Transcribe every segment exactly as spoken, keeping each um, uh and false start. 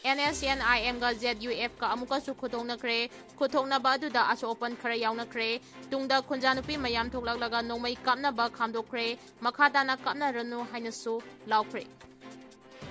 NSCN-IM-ꯒ ZUF-ꯀ ꯑꯃꯨꯛꯀꯁꯨ ꯈꯨꯠꯊꯣꯛꯅꯈ꯭ꯔꯦ꯫ ꯈꯨꯠꯊꯣꯛꯅꯕ ꯑꯗꯨꯗ ꯑꯁꯣꯛ ꯑꯄꯟ ꯈꯔ ꯌꯥꯎꯅꯈ꯭ꯔꯦ꯫ ꯇꯨꯡꯗ ꯈꯨꯟꯖꯥ ꯅꯨꯄꯤ ꯃꯌꯥꯝ ꯊꯣꯛꯂꯛꯂꯒ ꯅꯣꯡꯃꯩ ꯀꯥꯞꯅꯕ ꯈꯥꯝꯗꯣꯛꯈ꯭ꯔꯦ꯫ ꯃꯈꯥ ꯇꯥꯅ ꯀꯥꯞꯅꯔꯅꯨ ꯍꯥꯏꯅꯁꯨ ꯂꯥꯎꯈ꯭ꯔꯦ꯫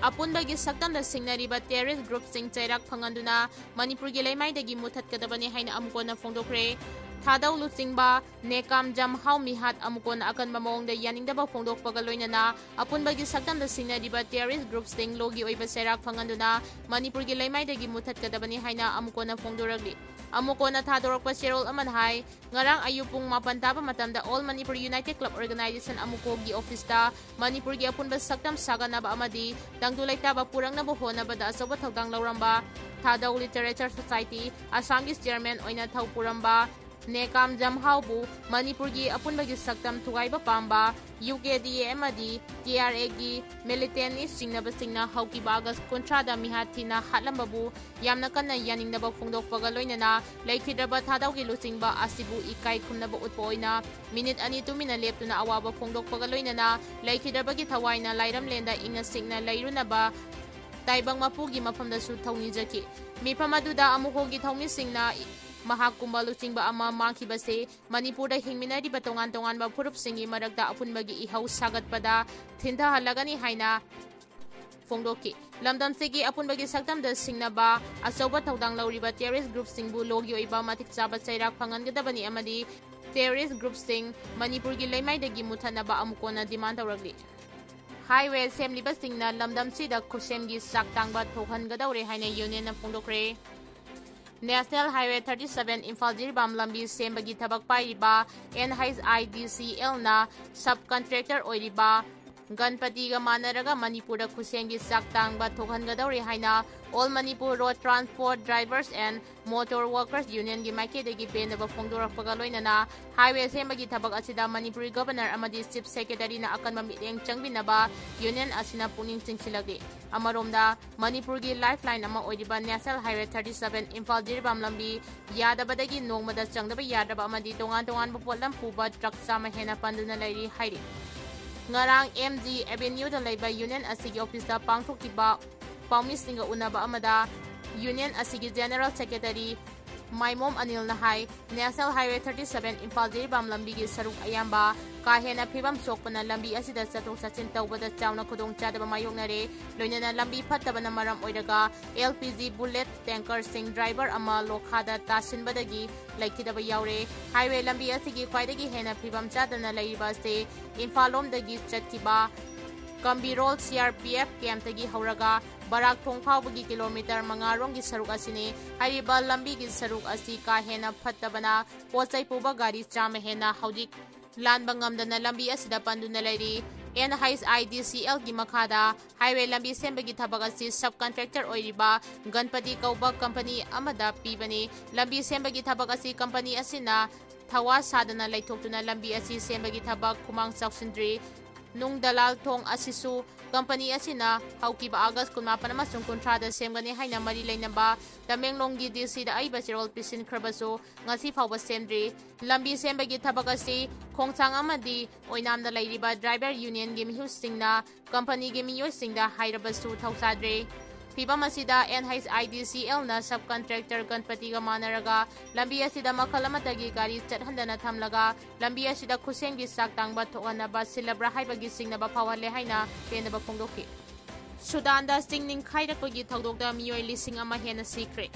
ꯑꯄꯨꯟꯕꯒꯤ ꯁꯛꯇꯝꯗ ꯁꯤꯡꯅꯔꯤꯕ terrorist group-ꯁꯤꯡ ꯆꯩꯔꯥꯛ ꯐꯪꯍꯟꯗꯨꯅ ꯃꯅꯤꯄꯨꯔꯒꯤ ꯂꯩꯃꯥꯏꯗꯒꯤ ꯃꯨꯊꯠꯀꯗꯕꯅꯤ ꯍꯥꯏꯅ ꯑꯃꯨꯛ ꯍꯟꯅ ꯐꯣꯡꯗꯣꯛꯈ꯭ꯔꯦ꯫ ꯊꯥꯗꯧ ꯂꯨꯆꯤꯡꯕ ꯅꯦꯀꯥꯝ ꯖꯝꯍꯥꯎ ꯃꯤꯍꯥꯠ ꯑꯃꯨꯛ ꯍꯟꯅ ꯑꯀꯟꯕ ꯃꯑꯣꯡꯗ ꯌꯥꯅꯤꯡꯗꯕ ꯐꯣꯡꯗꯣꯛꯄꯒ ꯂꯣꯏꯅꯅ ꯑꯄꯨꯟꯕꯒꯤ ꯁꯛꯇꯝꯗ ꯁꯤꯡꯅꯔꯤꯕ terrorist group-ꯁꯤꯡ ꯂꯣꯒꯤ ꯑꯣꯏꯕ ꯆꯩꯔꯥꯛ ꯐꯪꯍꯟꯗꯨꯅ ꯃꯅꯤꯄꯨꯔꯒꯤ ꯂꯩꯃꯥꯏꯗꯒꯤ ꯃꯨꯊꯠꯀꯗꯕꯅꯤ ꯍꯥꯏꯅ ꯑꯃꯨꯛ ꯍꯟꯅ ꯐꯣꯡꯗꯣꯔꯛꯂꯤ꯫ ꯑꯃꯨꯛ ꯍꯟꯅ ꯊꯥꯗꯣꯔꯛꯄ ꯆꯦꯔꯣꯜ ꯑꯃꯅ ꯍꯥꯏ, ꯉꯔꯥꯡ ꯑꯌꯨꯛ ꯄꯨꯡ ꯃꯥꯄꯟ ꯇꯥꯕ ꯃꯇꯝꯗ All Manipur United Club Organisation, ꯑꯃꯨꯀꯣꯒꯤ office-ꯇ ꯃꯅꯤꯄꯨꯔꯒꯤ ꯑꯄꯨꯟꯕ ꯁꯛꯇꯝ ꯁꯥꯒꯠꯅꯕ ꯑꯃꯗꯤ ꯇꯪꯗꯨ ꯂꯩꯇꯥꯕ ꯄꯨꯔꯛꯅꯕ ꯍꯣꯠꯅꯕꯗ ꯑꯆꯧꯕ ꯊꯧꯗꯥꯡ ꯂꯧꯔꯝꯕ ꯊꯥꯗꯧ Literature Society, ꯑꯁꯥꯝꯒꯤ chairman ꯑꯣꯏꯅ ꯊꯧ ꯄꯨꯔꯝꯕ ꯅꯦꯀꯥꯝ ꯖꯝꯍꯥꯎꯕꯨ ꯃꯅꯤꯄꯨꯔꯒꯤ ꯑꯄꯨꯟꯕꯒꯤ ꯁꯛꯇꯝ ꯊꯨꯒꯥꯏꯕ ꯄꯥꯝꯕ UKDA ꯑꯃꯗꯤ KRA-ꯒꯤ militant-ꯅꯤ ꯆꯤꯡꯅꯕꯁꯤꯡꯅ ꯍꯧꯈꯤꯕ August ꯀꯨꯟꯊ꯭ꯔꯥꯗ ꯃꯤꯍꯥꯠ ꯊꯤꯅ ꯍꯥꯠꯂꯝꯕꯕꯨ ꯌꯥꯝꯅ ꯀꯟꯅ ꯌꯥꯅꯤꯡꯗꯕ ꯐꯣꯡꯗꯣꯛꯄꯒ ꯂꯣꯏꯅꯅ ꯂꯩꯈꯤꯗ꯭ꯔꯕ ꯊꯥꯗꯧꯒꯤ ꯂꯨꯆꯤꯡꯕ ꯑꯁꯤꯕꯨ ꯏꯀꯥꯏ ꯈꯨꯝꯅꯕ ꯎꯠꯄ ꯑꯣꯏꯅ minute ꯑꯅꯤ ꯇꯨꯃꯤꯟꯅ ꯂꯦꯞꯇꯨꯅ ꯑꯋꯥꯕ ꯐꯣꯡꯗꯣꯛꯄꯒ ꯂꯣꯏꯅꯅ ꯂꯩꯈꯤꯗ꯭ꯔꯕꯒꯤ ꯊꯋꯥꯏꯅ ꯂꯥꯏꯔꯝꯂꯦꯟꯗ ꯏꯪꯅ ꯆꯤꯛꯅ ꯂꯩꯔꯨꯅꯕ ꯇꯥꯏꯕꯪ ꯃꯄꯨꯒꯤ ꯃꯐꯝꯗꯁꯨ ꯊꯧꯅꯤꯖꯈꯤ꯫ ꯃꯤꯐꯝ ꯑꯗꯨꯗ ꯑꯃꯨꯀꯣꯒꯤ ꯊꯧꯃꯤꯁꯤꯡꯅ ꯃꯍꯥꯛꯀꯨꯝꯕ ꯂꯨꯆꯤꯡꯕ ꯑꯃ ꯃꯥꯡꯈꯤꯕꯁꯦ ꯃꯅꯤꯄꯨꯔꯗ ꯍꯤꯡꯃꯤꯟꯅꯔꯤꯕ ꯇꯣꯉꯥꯟ ꯇꯣꯉꯥꯟꯕ ꯐꯨꯔꯨꯞꯁꯤꯡꯒꯤ ꯃꯔꯛꯇ ꯑꯄꯨꯟꯕꯒꯤ ꯏꯍꯧ ꯁꯥꯒꯠꯄꯗ ꯊꯤꯟꯊꯍꯜꯂꯒꯅꯤ ꯍꯥꯏꯅ ꯐꯣꯡꯗꯣꯛꯈꯤ꯫ ꯂꯝꯗꯝꯁꯤꯒꯤ ꯑꯄꯨꯟꯕꯒꯤ ꯁꯛꯇꯝꯗ ꯁꯤꯡꯅꯕ ꯑꯆꯧꯕ ꯊꯧꯗꯥꯡ ꯂꯧꯔꯤꯕ terrorist group-ꯁꯤꯡꯕꯨ ꯂꯣꯒꯤ ꯑꯣꯏꯕ ꯃꯇꯤꯛ ꯆꯥꯕ ꯆꯩꯔꯥꯛ ꯐꯪꯍꯟꯒꯗꯕꯅꯤ ꯑꯃꯗꯤ terrorist group-ꯁꯤꯡ ꯃꯅꯤꯄꯨꯔꯒꯤ ꯂꯩꯃꯥꯏꯗꯒꯤ ꯃꯨꯊꯠꯅꯕ ꯑꯃꯨꯛ ꯍꯟꯅ demand ꯇꯧꯔꯛꯂꯤ꯫ Highway ꯁꯦꯝꯂꯤꯕꯁꯤꯡꯅ ꯂꯝꯗꯝꯁꯤꯗ ꯈꯨꯠꯁꯦꯝꯒꯤ ꯆꯥꯛ ꯇꯥꯡꯕ ꯊꯣꯛꯍꯟꯒꯗꯧꯔꯦ ꯍꯥꯏꯅ union-ꯅ ꯐꯣꯡꯗꯣꯛꯈ꯭ꯔꯦ꯫ National Highway thirty seven Imphal Jiribam ꯂꯝꯕꯤ ꯁꯦꯝꯕꯒꯤ ꯊꯕꯛ ꯄꯥꯏꯔꯤꯕ NHIDCL-ꯅ sub contractor ꯑꯣꯏꯔꯤꯕ ꯒꯟꯄꯇꯤꯒ ꯃꯥꯟꯅꯔꯒ ꯃꯅꯤꯄꯨꯔꯗ ꯈꯨꯠꯁꯦꯝꯒꯤ ꯆꯥꯛ ꯇꯥꯡꯕ ꯊꯣꯛꯍꯟꯒꯗꯧꯔꯦ ꯍꯥꯏꯅ All Manipur Road Transport Drivers and Motor Workers Union-ꯒꯤ ꯃꯥꯏꯀꯩꯗꯒꯤ ꯄꯦꯟꯗꯕ ꯐꯣꯡꯗꯣꯔꯛꯄꯒ ꯂꯣꯏꯅꯅ highway ꯁꯦꯝꯕꯒꯤ ꯊꯕꯛ ꯑꯁꯤꯗ ꯃꯅꯤꯄꯨꯔꯒꯤ governor ꯑꯃꯗꯤ chief secretary-ꯅ ꯑꯀꯟꯕ ꯃꯤꯠꯌꯦꯡ ꯆꯪꯕꯤꯅꯕ union ꯑꯁꯤꯅ ꯄꯨꯛꯅꯤꯡ ꯆꯤꯡꯁꯤꯜꯂꯛꯂꯤ꯫ ꯑꯃꯔꯣꯝꯗ, ꯃꯅꯤꯄꯨꯔꯒꯤ lifeline ꯑꯃ ꯑꯣꯏꯔꯤꯕ National Highway thirty seven Imphal Jiribam ꯂꯝꯕꯤ ꯌꯥꯗꯕꯗꯒꯤ ꯅꯣꯡꯃꯗ ꯆꯪꯗꯕ ꯌꯥꯗ꯭ꯔꯕ ꯑꯃꯗꯤ ꯇꯣꯉꯥꯟ ꯇꯣꯉꯥꯟꯕ ꯄꯣꯠꯂꯝ ꯄꯨꯕ truck ꯆꯥꯝꯃ ꯍꯦꯟꯅ ꯄꯟꯗꯨꯅ ꯂꯩꯔꯤ ꯍꯥꯏꯔꯤ꯫ ꯉꯔꯥꯡ M G Avenue-ꯗ ꯂꯩꯕ union ꯑꯁꯤꯒꯤ office-ꯇ ꯄꯥꯡꯊꯣꯛꯈꯤꯕ ꯄꯥꯎꯃꯤꯁꯤꯡꯒ ꯎꯅꯕ ꯑꯃꯗ ꯌꯨꯅꯤꯌꯟ ꯑꯁꯤꯒꯤ ꯖꯦꯅꯔꯦꯜ ꯁꯦꯀ꯭ꯔꯦꯇꯔꯤ ꯃꯥꯏꯃꯣꯝ ꯑꯅꯤꯜꯅ ꯍꯥꯏ, national highway thirty seven Imphal Jiribam ꯂꯝꯕꯤꯒꯤ ꯁꯔꯨꯛ ꯑꯌꯥꯝꯕ ꯀꯥ ꯍꯦꯟꯅ ꯐꯤꯕꯝ ꯁꯣꯛꯄꯅ ꯂꯝꯕꯤ ꯑꯁꯤꯗ ꯆꯠꯊꯣꯛ ꯆꯠꯁꯤꯟ ꯇꯧꯕꯗ ꯆꯥꯎꯅ ꯈꯨꯗꯣꯡꯆꯥꯗꯕ ꯃꯥꯌꯣꯛꯅꯔꯦ꯫ ꯂꯣꯏꯅꯅ ꯂꯝꯕꯤ ꯐꯠꯇꯕꯅ ꯃꯔꯝ ꯑꯣꯏꯔꯒ ꯑꯦꯜ ꯄꯤ ꯖꯤ ꯕꯨꯂꯦꯠ ꯇꯦꯡꯀꯔꯁꯤꯡ ꯗ꯭ꯔꯥꯏꯚꯔ ꯑꯃ ꯂꯣꯈꯥꯗ ꯇꯥꯁꯤꯟꯕꯗꯒꯤ ꯂꯩꯈꯤꯗꯕ ꯌꯥꯎꯔꯦ꯫ ꯍꯥꯏꯋꯦ ꯂꯝꯕꯤ ꯑꯁꯤꯒꯤ ꯈ꯭ꯋꯥꯏꯗꯒꯤ ꯍꯦꯟꯅ ꯐꯤꯕꯝ ꯆꯥꯗꯅ ꯂꯩꯔꯤꯕ ꯑꯁꯤ ꯏꯝꯐꯥꯜ ꯂꯣꯝꯗꯒꯤ ꯆꯠꯈꯤꯕ ꯀꯝꯕꯤꯔꯣꯜ ꯁꯤ ꯑꯥꯔ ꯄꯤ ꯑꯦꯐ ꯀꯦꯝꯞꯇꯒꯤ ꯍꯧꯔꯒ ꯕꯔꯥꯛ ꯊꯣꯡ ꯐꯥꯎꯕꯒꯤ ꯀꯤꯂꯣꯃꯤꯇꯔ ꯃꯉꯥ ꯔꯣꯝꯒꯤ ꯁꯔꯨꯛ ꯑꯁꯤꯅꯤ꯫ ꯍꯥꯏꯔꯤꯕ ꯂꯝꯕꯤꯒꯤ ꯁꯔꯨꯛ ꯑꯁꯤ ꯀꯥ ꯍꯦꯟꯅ ꯐꯠꯇꯕꯅ ꯄꯣꯠ ꯆꯩ ꯄꯨꯕ ꯒꯥꯔꯤ ꯆꯥꯝꯃ ꯍꯦꯟꯅ ꯍꯧꯖꯤꯛ ꯂꯥꯟꯕ ꯉꯝꯗꯅ ꯂꯝꯕꯤ ꯑꯁꯤꯗ ꯄꯟꯗꯨꯅ ꯂꯩꯔꯤ꯫ ꯑꯦꯟ ꯑꯩꯆ ꯑꯥꯏ ꯗꯤ ꯁꯤ ꯑꯦꯜꯒꯤ ꯃꯈꯥꯗ ꯍꯥꯏꯋꯦ ꯂꯝꯕꯤ ꯁꯦꯝꯕꯒꯤ ꯊꯕꯛ ꯑꯁꯤ ꯁꯕ ꯀꯟꯇ꯭ꯔꯦꯛꯇꯔ ꯑꯣꯏꯔꯤꯕ ꯒꯟꯄꯇꯤ ꯀꯧꯕ ꯀꯝꯄꯅꯤ ꯑꯃꯗ ꯄꯤꯕꯅꯤ꯫ ꯂꯝꯕꯤ ꯁꯦꯝꯕꯒꯤ ꯊꯕꯛ ꯑꯁꯤ ꯀꯝꯄꯅꯤ ꯑꯁꯤꯅ ꯊꯋꯥ ꯁꯥꯗꯅ ꯂꯩꯊꯣꯛꯇꯨꯅ ꯂꯝꯕꯤ ꯑꯁꯤ ꯁꯦꯝꯕꯒꯤ ꯊꯕꯛ ꯈꯨꯃꯥꯡ ꯆꯥꯎꯁꯤꯟꯗ꯭ꯔꯤ꯫ ꯅꯨꯡ ꯗꯂꯥꯜ ꯊꯣꯡ ꯑꯁꯤꯁꯨ ꯀꯝꯄꯅꯤ ꯑꯁꯤꯅ ꯍꯧꯈꯤꯕ ꯑꯥꯒꯁ ꯀꯨꯟꯃꯥꯄꯟ ꯑꯃꯁꯨꯡ ꯀꯨꯟꯊ꯭ꯔꯥꯗ ꯁꯦꯝꯒꯅꯤ ꯍꯥꯏꯅ ꯃꯔꯤ ꯂꯩꯅꯕ ꯇꯃꯦꯡꯂꯣꯡꯒꯤ ꯗꯤ ꯁꯤꯗ ꯑꯏꯕ ꯆꯦꯔꯣꯜ ꯄꯤꯁꯤꯟꯈ꯭ꯔꯕꯁꯨ ꯉꯁꯤ ꯐꯥꯎꯕ ꯁꯦꯝꯗ꯭ꯔꯤ꯫ ꯂꯝꯕꯤ ꯁꯦꯝꯕꯒꯤ ꯊꯕꯛ ꯑꯁꯤ ꯈꯣꯡꯁꯥꯡ ꯑꯃꯗꯤ ꯑꯣꯏꯅꯥꯝꯗ ꯂꯩꯔꯤꯕ ꯗ꯭ꯔꯥꯏꯚꯔ ꯌꯨꯅꯤꯌꯟꯒꯤ ꯃꯤꯍꯨꯠꯁꯤꯡꯅ ꯀꯝꯄꯅꯤꯒꯤ ꯃꯤꯑꯣꯏꯁꯤꯡꯗ ꯍꯥꯏꯔꯕꯁꯨ ꯊꯧꯁꯥꯗ꯭ꯔꯦ꯫ ꯐꯤꯕꯝ ꯑꯁꯤꯗ ꯑꯦꯟ ꯑꯩꯆ ꯑꯥꯏ ꯗꯤ ꯁꯤ ꯑꯦꯜꯅ ꯁꯕ ꯀꯟꯇ꯭ꯔꯦꯛꯇꯔ ꯒꯟꯄꯇꯤꯒ ꯃꯥꯟꯅꯔꯒ ꯂꯝꯕꯤ ꯑꯁꯤꯗ ꯃꯈꯜ ꯑꯃꯠꯇꯒꯤ ꯒꯥꯔꯤ ꯆꯠꯍꯟꯗꯅ ꯊꯝꯂꯒ ꯂꯝꯕꯤ ꯑꯁꯤꯗ ꯈꯨꯠꯁꯦꯝꯒꯤ ꯆꯥꯛ ꯇꯥꯡꯕ ꯊꯣꯛꯍꯟꯅꯕ ꯁꯤꯜꯂꯕ꯭ꯔꯥ ꯍꯥꯏꯕꯒꯤ ꯆꯤꯡꯅꯕ ꯐꯥꯎꯍꯜꯂꯦ ꯍꯥꯏꯅ ꯄꯦꯟꯗꯕ ꯐꯣꯡꯗꯣꯛꯈꯤ꯫ ꯁꯨꯗꯥꯟꯗ ꯆꯤꯡ ꯅꯤꯡꯈꯥꯏꯔꯛꯄꯒꯤ ꯊꯧꯗꯣꯛꯇ ꯃꯤꯑꯣꯏ ꯂꯤꯁꯤꯡ ꯑꯃ ꯍꯦꯟꯅ ꯁꯤꯈ꯭ꯔꯦ꯫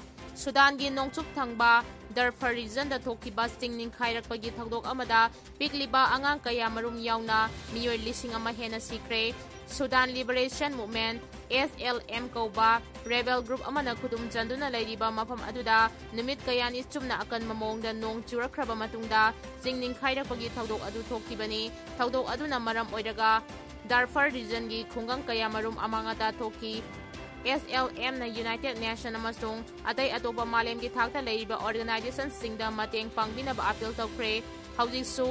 ꯁꯨꯗꯥꯟꯒꯤ ꯅꯣꯡꯆꯨꯞ ꯊꯪꯕ ꯗꯔꯐꯔ ꯔꯤꯖꯟꯗ ꯊꯣꯛꯈꯤꯕ ꯆꯤꯡ ꯅꯤꯡꯈꯥꯏꯔꯛꯄꯒꯤ ꯊꯧꯗꯣꯛ ꯑꯃꯗ ꯄꯤꯛꯂꯤꯕ ꯑꯉꯥꯡ ꯀꯌꯥ ꯃꯔꯨꯝ ꯌꯥꯎꯅ ꯃꯤꯑꯣꯏ ꯂꯤꯁꯤꯡ ꯑꯃ ꯍꯦꯟꯅ ꯁꯤꯈ꯭ꯔꯦ꯫ ꯁꯨꯗꯥꯟ ꯂꯤꯕꯔꯦꯁꯟ ꯃꯨꯚꯃꯦꯟꯠ, ꯑꯦꯁ ꯑꯦꯜ ꯑꯦꯝ ꯀꯧꯕ ꯔꯦꯕꯦꯜ ꯒ꯭ꯔꯨꯞ ꯑꯃꯅ ꯈꯨꯗꯨꯝ ꯆꯟꯗꯨꯅ ꯂꯩꯔꯤꯕ ꯃꯐꯝ ꯑꯗꯨꯗ ꯅꯨꯃꯤꯠ ꯀꯌꯥꯅꯤ ꯆꯨꯝꯅ ꯑꯀꯟꯕ ꯃꯑꯣꯡꯗ ꯅꯣꯡ ꯆꯨꯔꯛꯈ꯭ꯔꯕ ꯃꯇꯨꯡꯗ ꯆꯤꯡ ꯅꯤꯡꯈꯥꯏꯔꯛꯄꯒꯤ ꯊꯧꯗꯣꯛ ꯑꯗꯨ ꯊꯣꯛꯈꯤꯕꯅꯤ꯫ ꯊꯧꯗꯣꯛ ꯑꯗꯨꯅ ꯃꯔꯝ ꯑꯣꯏꯔꯒ ꯗꯥꯔꯐꯔ ꯔꯤꯖꯟꯒꯤ ꯈꯨꯡꯒꯪ ꯀꯌꯥ ꯃꯔꯨꯝ ꯑꯃꯥꯡ ꯑꯇꯥ ꯊꯣꯛꯈꯤ꯫ ꯑꯦꯁ ꯑꯦꯜ ꯑꯦꯝꯅ ꯌꯨꯅꯥꯏꯇꯦꯗ ꯅꯦꯁꯟ ꯑꯃꯁꯨꯡ ꯑꯇꯩ ꯑꯇꯣꯞꯄ ꯃꯥꯂꯦꯝꯒꯤ ꯊꯥꯛꯇ ꯂꯩꯔꯤꯕ ꯑꯣꯔꯒꯅꯥꯏꯖꯦꯁꯟꯁꯤꯡꯗ ꯃꯇꯦꯡ ꯄꯥꯡꯕꯤꯅꯕ ꯑꯄꯤꯜ ꯇꯧꯈ꯭ꯔꯦ꯫ ꯍꯧꯖꯤꯛꯁꯨ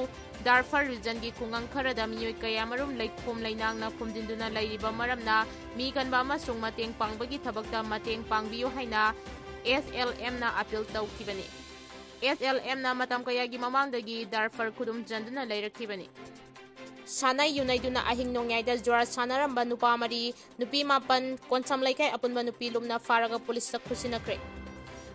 ꯗꯥꯔꯐꯔ ꯔꯤꯖꯟꯒꯤ ꯈꯨꯡꯒꯪ ꯈꯔꯗ ꯃꯤꯑꯣꯏ ꯀꯌꯥꯃꯔꯨꯝ ꯂꯩꯈꯣꯝ ꯂꯩꯅꯥꯡꯅ ꯐꯨꯝꯖꯤꯟꯗꯨꯅ ꯂꯩꯔꯤꯕ ꯃꯔꯝꯅ ꯃꯤ ꯀꯟꯕ ꯑꯃꯁꯨꯡ ꯃꯇꯦꯡ ꯄꯥꯡꯕꯒꯤ ꯊꯕꯛꯇ ꯃꯇꯦꯡ ꯄꯥꯡꯕꯤꯌꯨ ꯍꯥꯏꯅ ꯑꯦꯁ ꯑꯦꯜ ꯑꯦꯝꯅ ꯑꯄꯤꯜ ꯇꯧꯈꯤꯕꯅꯤ꯫ ꯑꯦꯁ ꯑꯦꯜ ꯑꯦꯝꯅ ꯃꯇꯝ ꯀꯌꯥꯒꯤ ꯃꯃꯥꯡꯗꯒꯤ ꯗꯥꯔꯐꯔ ꯈꯨꯗꯨꯝ ꯆꯟꯗꯨꯅ ꯂꯩꯔꯛꯈꯤꯕꯅꯤ꯫ ꯁꯥꯟꯅ ꯌꯨꯅꯩꯗꯨꯅ ꯑꯍꯤꯡ ꯅꯣꯡꯌꯥꯏꯗ ꯖꯨꯋꯥꯔ ꯁꯥꯟꯅꯔꯝꯕ ꯅꯨꯄꯥ ꯃꯔꯤ, ꯅꯨꯄꯤ ꯃꯥꯄꯟ, ꯀꯣꯟꯁꯝ ꯂꯩꯀꯥꯏ ꯑꯄꯨꯟꯕ ꯅꯨꯄꯤ ꯂꯨꯞꯅ ꯐꯥꯔꯒ ꯄꯨꯂꯤꯁꯇ ꯈꯨꯠꯁꯤꯟꯅꯈ꯭ꯔꯦ꯫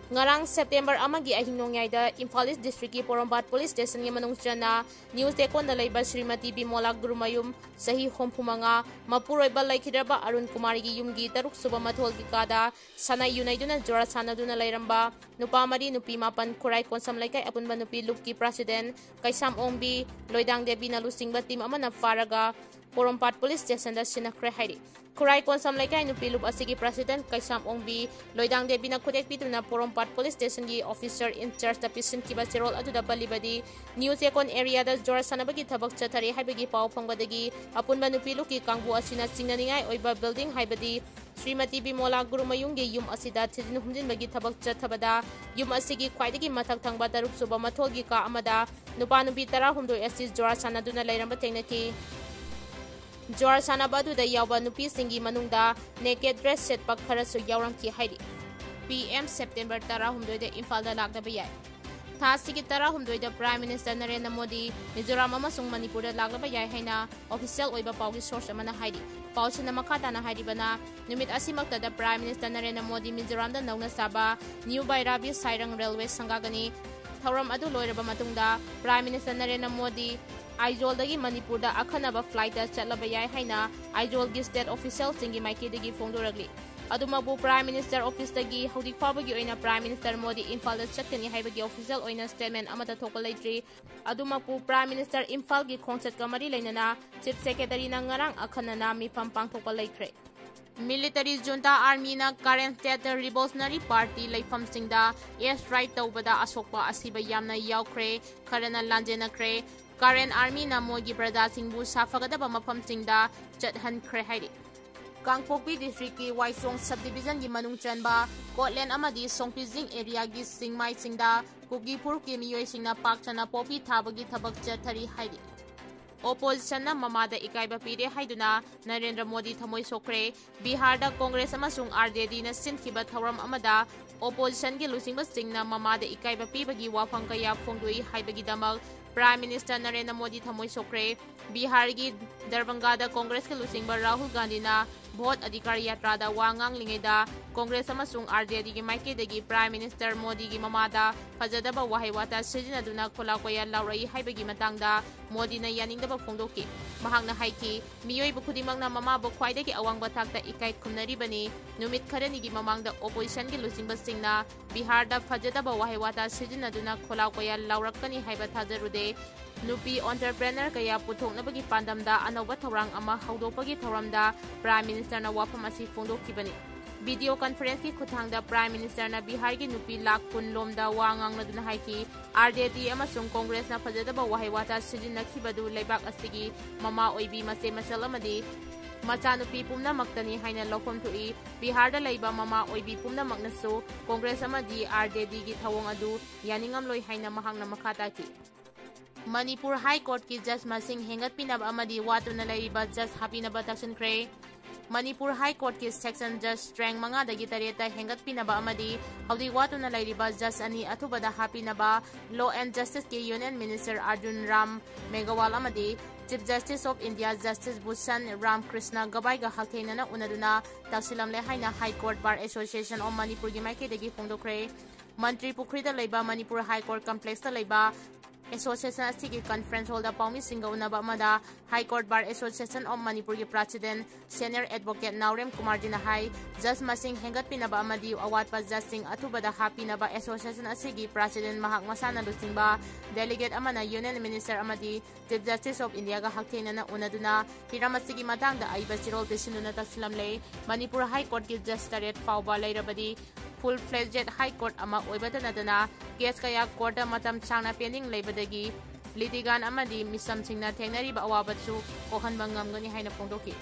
ꯉꯔꯥꯡ ꯁꯦꯞꯇꯦꯝꯕꯔ ꯑꯃꯒꯤ ꯑꯍꯤꯡ ꯅꯣꯡꯌꯥꯏꯗ ꯏꯝꯐꯥꯜ ꯏꯁ ꯗꯤꯁꯇ꯭ꯔꯤꯛꯀꯤ ꯄꯣꯔꯣꯝꯄꯥꯠ ꯄꯨꯂꯤꯁ ꯁ꯭ꯇꯦꯁꯟꯒꯤ ꯃꯅꯨꯡ ꯆꯟꯅ ꯅ꯭ꯌꯨ ꯆꯦꯛꯀꯣꯟꯗ ꯂꯩꯕ ꯁ꯭ꯔꯤꯃꯇꯤ ꯕꯤꯃꯣꯂꯥ ꯒꯨꯔꯨꯃꯌꯨꯝ, ꯆꯍꯤ ꯍꯨꯝꯐꯨ ꯃꯉꯥ, ꯃꯄꯨꯔꯣꯏꯕ ꯂꯩꯈꯤꯗ꯭ꯔꯕ ꯑꯔꯨꯟ ꯀꯨꯃꯥꯔꯒꯤ ꯌꯨꯝꯒꯤ ꯇꯔꯨꯛ ꯁꯨꯕ ꯃꯊꯣꯜꯒꯤ ꯀꯥꯗ ꯁꯥꯟꯅ ꯌꯨꯅꯩꯗꯨꯅ ꯖꯨꯋꯥꯔ ꯁꯥꯟꯅꯗꯨꯅ ꯂꯩꯔꯝꯕ ꯅꯨꯄꯥ ꯃꯔꯤ, ꯅꯨꯄꯤ ꯃꯥꯄꯟ, ꯈꯨꯔꯥꯏ ꯀꯣꯟꯁꯝ ꯂꯩꯀꯥꯏ ꯑꯄꯨꯟꯕ ꯅꯨꯄꯤ ꯂꯨꯞꯀꯤ ꯄ꯭ꯔꯁꯤꯗꯦꯟ ꯀꯩꯁꯥꯝ ꯑꯣꯡꯕꯤ, ꯂꯣꯏꯗꯥꯡ ꯗꯦꯕꯤꯅ ꯂꯨꯆꯤꯡꯕ ꯇꯤꯝ ꯑꯃꯅ ꯐꯥꯔꯒ ꯄꯣꯔꯣꯝꯄꯥꯠ ꯄꯨꯂꯤꯁ ꯁ꯭ꯇꯦꯁꯟꯗ ꯁꯤꯟꯅꯈ꯭ꯔꯦ ꯍꯥꯏꯔꯤ꯫ ꯈꯨꯔꯥꯏ ꯀꯣꯟꯁꯝ ꯂꯩꯀꯥꯏ ꯅꯨꯄꯤ ꯂꯨꯞ ꯑꯁꯤꯒꯤ ꯄ꯭ꯔꯁꯤꯗꯦꯟ ꯀꯩꯁꯥꯝ ꯑꯣꯡꯕꯤ, ꯂꯣꯏꯗꯥꯡ ꯗꯦꯕꯤꯅ ꯈꯨꯗꯦꯛ ꯄꯤꯗꯨꯅ ꯄꯣꯔꯣꯝꯄꯥꯠ ꯄꯨꯂꯤꯁ ꯁ꯭ꯇꯦꯁꯟꯒꯤ ꯑꯣꯐꯤꯁꯔ ꯏꯟꯆꯥꯔꯖꯇ ꯄꯤꯁꯤꯟꯈꯤꯕ ꯆꯦꯔꯣꯜ ꯑꯗꯨꯗ ꯄꯜꯂꯤꯕꯗꯤ, ꯅ꯭ꯌꯨ ꯆꯦꯛꯀꯣꯟ ꯑꯦꯔꯤꯌꯥꯗ ꯖꯨꯋꯥꯔ ꯁꯥꯟꯅꯕꯒꯤ ꯊꯕꯛ ꯆꯠꯊꯔꯤ ꯍꯥꯏꯕꯒꯤ ꯄꯥꯎ ꯐꯪꯕꯗꯒꯤ ꯑꯄꯨꯟꯕ ꯅꯨꯄꯤ ꯂꯨꯞꯀꯤ ꯀꯥꯡꯕꯨ ꯑꯁꯤꯅ ꯆꯤꯡꯅꯅꯤꯡꯉꯥꯏ ꯑꯣꯏꯕ ꯕꯤꯜꯗꯤꯡ ꯍꯥꯏꯕꯗꯤ ꯁ꯭ꯔꯤꯃꯇꯤ ꯕꯤꯃꯣꯂꯥ ꯒꯨꯔꯨꯃꯌꯨꯝꯒꯤ ꯌꯨꯝ ꯑꯁꯤꯗ ꯊꯤꯖꯤꯟ ꯍꯨꯝꯖꯤꯟꯕꯒꯤ ꯊꯕꯛ ꯆꯠꯊꯕꯗ, ꯌꯨꯝ ꯑꯁꯤꯒꯤ ꯈ꯭ꯋꯥꯏꯗꯒꯤ ꯃꯊꯛ ꯊꯪꯕ ꯇꯔꯨꯛ ꯁꯨꯕ ꯃꯊꯣꯜꯒꯤ ꯀꯥ ꯑꯃꯗ ꯅꯨꯄꯥ ꯅꯨꯄꯤ ꯇꯔꯥꯍꯨꯝꯗꯣꯏ ꯑꯁꯤ ꯖꯨꯋꯥꯔ ꯁꯥꯟꯅꯗꯨꯅ ꯂꯩꯔꯝꯕ ꯊꯦꯡꯅꯈꯤ꯫ ꯖꯨꯋꯥꯔ ꯁꯥꯟꯅꯕ ꯑꯗꯨꯗ ꯌꯥꯎꯕ ꯅꯨꯄꯤꯁꯤꯡꯒꯤ ꯃꯅꯨꯡꯗ ꯅꯦꯀꯦꯗ ꯗ꯭ꯔꯦꯁ ꯁꯦꯠꯄ ꯈꯔꯁꯨ ꯌꯥꯎꯔꯝꯈꯤ ꯍꯥꯏꯔꯤ꯫ ꯄꯤ ꯑꯦꯝ ꯁꯦꯞꯇꯦꯝꯕꯔ ꯇꯔꯥꯍꯨꯝꯗꯣꯏꯗ ꯏꯝꯐꯥꯜꯗ ꯂꯥꯛꯂꯕ ꯌꯥꯏ꯫ ꯊꯥ ꯑꯁꯤꯒꯤ ꯇꯔꯥꯍꯨꯝꯗꯣꯏꯗ ꯄ꯭ꯔꯥꯏꯝ ꯃꯤꯅꯤꯁꯇꯔ ꯅꯔꯦꯟꯗ꯭ꯔ ꯃꯣꯗꯤ ꯃꯤꯖꯣꯔꯥꯝ ꯑꯃꯁꯨꯡ ꯃꯅꯤꯄꯨꯔꯗ ꯂꯥꯛꯂꯕ ꯌꯥꯏ ꯍꯥꯏꯅ ꯑꯣꯐꯤꯁꯤꯌꯦꯜ ꯑꯣꯏꯕ ꯄꯥꯎꯒꯤ ꯁꯣꯔꯁ ꯑꯃꯅ ꯍꯥꯏꯔꯤ꯫ ꯄꯥꯎꯁꯤꯅ ꯃꯈꯥ ꯇꯥꯅ ꯍꯥꯏꯔꯤꯕꯅ, ꯅꯨꯃꯤꯠ ꯑꯁꯤꯃꯛꯇꯗ ꯄ꯭ꯔꯥꯏꯝ ꯃꯤꯅꯤꯁꯇꯔ ꯅꯔꯦꯟꯗ꯭ꯔ ꯃꯣꯗꯤ ꯃꯤꯖꯣꯔꯥꯝꯗ ꯅꯧꯅ ꯁꯥꯕ ꯅ꯭ꯌꯨ ꯕꯥꯏꯔꯥꯕꯤ ꯁꯥꯏꯔꯪ ꯔꯦꯜꯋꯦ ꯁꯪꯒꯥꯒꯅꯤ꯫ ꯊꯧꯔꯝ ꯑꯗꯨ ꯂꯣꯏꯔꯕ ꯃꯇꯨꯡꯗ ꯄ꯭ꯔꯥꯏꯝ ꯃꯤꯅꯤꯁꯇꯔ ꯅꯔꯦꯟꯗ꯭ꯔ ꯃꯣꯗꯤ ꯑꯥꯏꯖꯣꯜꯗꯒꯤ ꯃꯅꯤꯄꯨꯔꯗ ꯑꯈꯟꯅꯕ ꯐ꯭ꯂꯥꯏꯠꯇ ꯆꯠꯂꯕ ꯌꯥꯏ ꯍꯥꯏꯅ ꯑꯥꯏꯖꯣꯜꯒꯤ ꯁ꯭ꯇꯦꯠ ꯑꯣꯐꯤꯁꯤꯌꯦꯜꯁꯤꯡꯒꯤ ꯃꯥꯏꯀꯩꯗꯒꯤ ꯐꯣꯡꯗꯣꯔꯛꯂꯤ꯫ ꯑꯗꯨꯃꯛꯄꯨ ꯄ꯭ꯔꯥꯏꯝ ꯃꯤꯅꯤꯁꯇꯔ ꯑꯣꯐꯤꯁꯇꯒꯤ ꯍꯧꯖꯤꯛ ꯐꯥꯎꯕꯒꯤ ꯑꯣꯏꯅ ꯄ꯭ꯔꯥꯏꯝ ꯃꯤꯅꯤꯁꯇꯔ ꯃꯣꯗꯤ ꯏꯝꯐꯥꯜꯗ ꯆꯠꯀꯅꯤ ꯍꯥꯏꯕꯒꯤ ꯑꯣꯐꯤꯁꯤꯌꯦꯜ ꯑꯣꯏꯅ ꯁ꯭ꯇꯦꯠꯃꯦꯟ ꯑꯃꯠꯇ ꯊꯣꯛꯄ ꯂꯩꯇ꯭ꯔꯤ꯫ ꯑꯗꯨꯃꯛꯄꯨ ꯄ꯭ꯔꯥꯏꯝ ꯃꯤꯅꯤꯁꯇꯔ ꯏꯝꯐꯥꯜꯒꯤ ꯈꯣꯡꯆꯠꯀ ꯃꯔꯤ ꯂꯩꯅꯅ ꯆꯤꯐ ꯁꯦꯀ꯭ꯔꯦꯇꯔꯤꯅ ꯉꯔꯥꯡ ꯑꯈꯟꯅꯅ ꯃꯤꯐꯝ ꯄꯥꯡꯊꯣꯛꯄ ꯂꯩꯈ꯭ꯔꯦ꯫ ꯃꯤꯂꯤꯇꯔꯤ ꯖꯨꯟꯇꯥ ꯑꯥꯔꯃꯤꯅ ꯀꯥꯔꯦꯟ ꯁ꯭ꯇꯦꯠ ꯔꯤꯚꯣꯂꯨꯁꯅꯔꯤ ꯄꯥꯔꯇꯤ ꯂꯩꯐꯝꯁꯤꯡꯗ ꯑꯦꯌꯔ ꯁ꯭ꯇ꯭ꯔꯥꯏꯛ ꯇꯧꯕꯗ ꯑꯁꯣꯛꯄ ꯑꯁꯤꯕ ꯌꯥꯝꯅ ꯌꯥꯎꯈ꯭ꯔꯦ, ꯈꯔꯅ ꯂꯥꯟꯖꯦꯟꯅꯈ꯭ꯔꯦ꯫ ꯀꯥꯔꯦꯟ ꯑꯥꯔꯃꯤꯅ ꯃꯣꯏꯒꯤ ꯄ꯭ꯔꯖꯥꯁꯤꯡꯕꯨ ꯁꯥꯐꯒꯗꯕ ꯃꯐꯝꯁꯤꯡꯗ ꯆꯠꯍꯟꯈ꯭ꯔꯦ ꯍꯥꯏꯔꯤ꯫ ꯀꯥꯡꯄꯣꯛꯄꯤ ꯗꯤꯁꯇ꯭ꯔꯤꯛꯀꯤ ꯋꯥꯏꯁꯣꯡ ꯁꯕ ꯗꯤꯕꯤꯖꯟꯒꯤ ꯃꯅꯨꯡ ꯆꯟꯕ ꯀꯣꯠꯂꯦꯟ ꯑꯃꯗꯤ ꯁꯣꯡꯄꯤꯖꯤꯡ ꯑꯦꯔꯤꯌꯥꯒꯤ ꯆꯤꯡꯃꯥꯏꯁꯤꯡꯗ ꯀꯨꯀꯤ ꯐꯨꯔꯨꯞꯀꯤ ꯃꯤꯑꯣꯏꯁꯤꯡꯅ ꯄꯥꯛ ꯁꯟꯅ ꯄꯣꯄꯤ ꯊꯥꯕꯒꯤ ꯊꯕꯛ ꯆꯠꯊꯔꯤ ꯍꯥꯏꯔꯤ꯫ ꯑꯣꯄꯣꯖꯤꯁꯟꯅ ꯃꯃꯥꯗ ꯏꯀꯥꯏꯕ ꯄꯤꯔꯦ ꯍꯥꯏꯗꯨꯅ ꯅꯔꯦꯟꯗ꯭ꯔ ꯃꯣꯗꯤ ꯊꯃꯣꯏ ꯁꯣꯛꯈ꯭ꯔꯦ꯫ ꯕꯤꯍꯥꯔꯗ ꯀꯣꯡꯒ꯭ꯔꯦꯁ ꯑꯃꯁꯨꯡ ꯑꯥꯔ ꯖꯦ ꯗꯤꯅ ꯁꯤꯟꯈꯤꯕ ꯊꯧꯔꯝ ꯑꯃꯗ ꯑꯣꯄꯣꯖꯤꯁꯟꯒꯤ ꯂꯨꯆꯤꯡꯕꯁꯤꯡꯅ ꯃꯃꯥꯗ ꯏꯀꯥꯏꯕ ꯄꯤꯕꯒꯤ ꯋꯥꯐꯝ ꯀꯌꯥ ꯐꯣꯡꯗꯣꯛꯏ ꯍꯥꯏꯕꯒꯤꯗꯃꯛ Prime Minister ꯅꯔꯦꯟꯗ꯭ꯔ ꯃꯣꯗꯤ ꯊꯃꯣꯏ ꯁꯣꯛꯈ꯭ꯔꯦ꯫ ꯕꯤꯍꯥꯔꯒꯤ ꯗꯔꯚꯪꯒꯥꯗ ꯀꯣꯡꯒ꯭ꯔꯦꯁꯀꯤ ꯂꯨꯆꯤꯡꯕ ꯔꯥꯍꯨꯜ ꯒꯥꯟꯙꯤꯅ ꯚꯣꯠ ꯑꯙꯤꯀꯥꯔ ꯌꯥꯇ꯭ꯔꯥꯗ ꯋꯥ ꯉꯥꯡꯂꯤꯉꯩꯗ ꯀꯣꯡꯒ꯭ꯔꯦꯁ ꯑꯃꯁꯨꯡ ꯑꯥꯔ ꯖꯦ ꯗꯤꯒꯤ ꯃꯥꯏꯀꯩꯗꯒꯤ Prime Minister ꯃꯣꯗꯤꯒꯤ ꯃꯃꯥꯗ ꯐꯖꯗꯕ ꯋꯥꯍꯩ ꯋꯥꯇꯥ ꯁꯤꯖꯤꯟꯅꯗꯨꯅ ꯈꯣꯂꯥꯎ ꯀꯣꯌꯥ ꯂꯥꯎꯔꯛꯏ ꯍꯥꯏꯕꯒꯤ ꯃꯇꯥꯡꯗ ꯃꯣꯗꯤꯅ ꯌꯥꯅꯤꯡꯗꯕ ꯐꯣꯡꯗꯣꯛꯈꯤ꯫ ꯃꯍꯥꯛꯅ ꯍꯥꯏꯈꯤ, "ꯃꯤꯑꯣꯏꯕ ꯈꯨꯗꯤꯡꯃꯛꯅ ꯃꯃꯥꯕꯨ ꯈ꯭ꯋꯥꯏꯗꯒꯤ ꯑꯋꯥꯡꯕ ꯊꯥꯛꯇ ꯏꯀꯥꯏ ꯈꯨꯝꯅꯔꯤꯕꯅꯤ꯫ ꯅꯨꯃꯤꯠ ꯈꯔꯅꯤꯒꯤ ꯃꯃꯥꯡꯗ oppositionꯒꯤ ꯂꯨꯆꯤꯡꯕꯁꯤꯡꯅ ꯕꯤꯍꯥꯔꯗ ꯐꯖꯗꯕ ꯋꯥꯍꯩ ꯋꯥꯇꯥ ꯁꯤꯖꯤꯟꯅꯗꯨꯅ ꯈꯣꯂꯥꯎ ꯀꯣꯌꯥ ꯂꯥꯎꯔꯛꯀꯅꯤ ꯍꯥꯏꯕ ꯊꯥꯖꯔꯨꯗꯦ꯫ ꯅꯨꯄꯤ entrepreneur ꯀꯌꯥ ꯄꯨꯊꯣꯛꯅꯕꯒꯤ ꯄꯥꯟꯗꯝꯗ ꯑꯅꯧꯕ ꯊꯧꯔꯥꯡ ꯑꯃ ꯍꯧꯗꯣꯛꯄꯒꯤ ꯊꯧꯔꯝꯗ Prime Ministerꯅ ꯋꯥꯐꯝ ꯑꯁꯤ ꯐꯣꯡꯗꯣꯛꯈꯤꯕꯅꯤ꯫" Video conferenceꯀꯤ ꯈꯨꯠꯊꯥꯡꯗ Prime Ministerꯅ ꯕꯤꯍꯥꯔꯒꯤ ꯅꯨꯄꯤ ꯂꯥꯈ ꯀꯨꯟ ꯂꯣꯝꯗ ꯋꯥ ꯉꯥꯡꯂꯗꯨꯅ ꯍꯥꯏꯈꯤ, "ꯑꯥꯔ ꯖꯦ ꯗꯤ ꯑꯃꯁꯨꯡ ꯀꯣꯡꯒ꯭ꯔꯦꯁꯅ ꯐꯖꯗꯕ ꯋꯥꯍꯩ ꯋꯥꯇꯥ ꯁꯤꯖꯤꯟꯅꯈꯤꯕꯗꯨ ꯂꯩꯕꯥꯛ ꯑꯁꯤꯒꯤ ꯃꯃꯥ ꯑꯣꯏꯕꯤ, ꯃꯆꯦ ꯃꯆꯜ ꯑꯃꯗꯤ ꯃꯆꯥꯅꯨꯄꯤ ꯄꯨꯝꯅꯃꯛꯇꯅꯤ ꯍꯥꯏꯅ ꯂꯧꯐꯝ ꯊꯣꯛꯏ꯫ ꯕꯤꯍꯥꯔꯗ ꯂꯩꯕ ꯃꯃꯥ ꯑꯣꯏꯕꯤ ꯄꯨꯝꯅꯃꯛꯅꯁꯨ ꯀꯣꯡꯒ꯭ꯔꯦꯁ ꯑꯃꯗꯤ ꯑꯥꯔ ꯖꯦ ꯗꯤꯒꯤ ꯊꯧꯑꯣꯡ ꯑꯗꯨ ꯌꯥꯅꯤꯡꯉꯝꯂꯣꯏ" ꯍꯥꯏꯅ ꯃꯍꯥꯛꯅ ꯃꯈꯥ ꯇꯥꯈꯤ꯫ ꯃꯅꯤꯄꯨꯔ High Courtꯀꯤ judge ꯃꯁꯤꯡ ꯍꯦꯟꯒꯠꯄꯤꯅꯕ ꯑꯃꯗꯤ ꯋꯥꯠꯇꯨꯅ ꯂꯩꯔꯤꯕ judge ꯍꯥꯞꯄꯤꯅꯕ ꯇꯛꯁꯤꯟꯈ꯭ꯔꯦ꯫ Manipur High Courtꯀꯤ section judge rank ꯃꯉꯥꯗꯒꯤ ꯇꯔꯦꯠꯇ ꯍꯦꯟꯒꯠꯄꯤꯅꯕ ꯑꯃꯗꯤ ꯍꯧꯖꯤꯛ ꯋꯥꯠꯇꯨꯅ ꯂꯩꯔꯤꯕ judge ꯑꯅꯤ ꯑꯊꯨꯕꯗ ꯍꯥꯞꯄꯤꯅꯕ Law and Justiceꯀꯤ Union Minister Arjun Ram ꯃꯦꯘꯋꯥꯜ ꯑꯃꯗꯤ Chief Justice of India Justice Bhushan Ram Krishna Gabaiꯒ ꯍꯛꯊꯦꯡꯅꯅ ꯎꯅꯗꯨꯅ ꯇꯛꯁꯤꯜꯂꯝꯂꯦ ꯍꯥꯏꯅ High Court Bar Association of ꯃꯅꯤꯄꯨꯔꯒꯤ ꯃꯥꯏꯀꯩꯗꯒꯤ ꯐꯣꯡꯗꯣꯛꯈ꯭ꯔꯦ꯫ ꯃꯟꯇ꯭ꯔꯤ ꯄꯨꯈ꯭ꯔꯤꯗ ꯂꯩꯕ ꯃꯅꯤꯄꯨꯔ High Court complexꯇ ꯂꯩꯕ association ꯑꯁꯤꯒꯤ conference hallꯗ ꯄꯥꯎꯃꯤꯁꯤꯡꯒ ꯎꯅꯕ ꯑꯃꯗ High Court Bar Association of ꯃꯅꯤꯄꯨꯔꯒꯤ president senior advocate ꯅꯥꯎꯔꯦꯝ ꯀꯨꯃꯥꯔꯖꯤꯅ ꯍꯥꯏ, judge ꯃꯁꯤꯡ ꯍꯦꯟꯒꯠꯄꯤꯅꯕ ꯑꯃꯗꯤ ꯑꯋꯥꯠꯄ judgeꯁꯤꯡ ꯑꯊꯨꯕꯗ ꯍꯥꯞꯄꯤꯅꯕ association ꯑꯁꯤꯒꯤ president ꯃꯍꯥꯛ ꯃꯁꯥꯅ ꯂꯨꯆꯤꯡꯕ delegate ꯑꯃꯅ Union Minister ꯑꯃꯗꯤ Chief Justice of Indiaꯒ ꯍꯛꯊꯦꯡꯅꯅ ꯎꯅꯗꯨꯅ ꯍꯤꯔꯝ ꯑꯁꯤꯒꯤ ꯃꯇꯥꯡꯗ ꯑꯏꯕ ꯆꯦꯔꯣꯜ ꯄꯤꯁꯤꯟꯗꯨꯅ ꯇꯛꯁꯤꯜꯂꯝꯂꯦ꯫ ꯃꯅꯤꯄꯨꯔ High Courtꯀꯤ judge ꯇꯔꯦꯠ ꯐꯥꯎꯕ ꯂꯩꯔꯕꯗꯤ full fledged High Court ꯑꯃ ꯑꯣꯏꯕꯇ ꯅꯠꯇꯅ case ꯀꯌꯥ courtꯇ ꯃꯇꯝ ꯁꯥꯡꯅ pending ꯂꯩꯕꯗꯒꯤ litigant ꯑꯃꯗꯤ ꯃꯤꯆꯝꯁꯤꯡꯅ ꯊꯦꯡꯅꯔꯤꯕ ꯑꯋꯥꯕꯁꯨ ꯀꯣꯛꯍꯟꯕ ꯉꯝꯒꯅꯤ ꯍꯥꯏꯅ ꯐꯣꯡꯗꯣꯛꯈꯤ꯫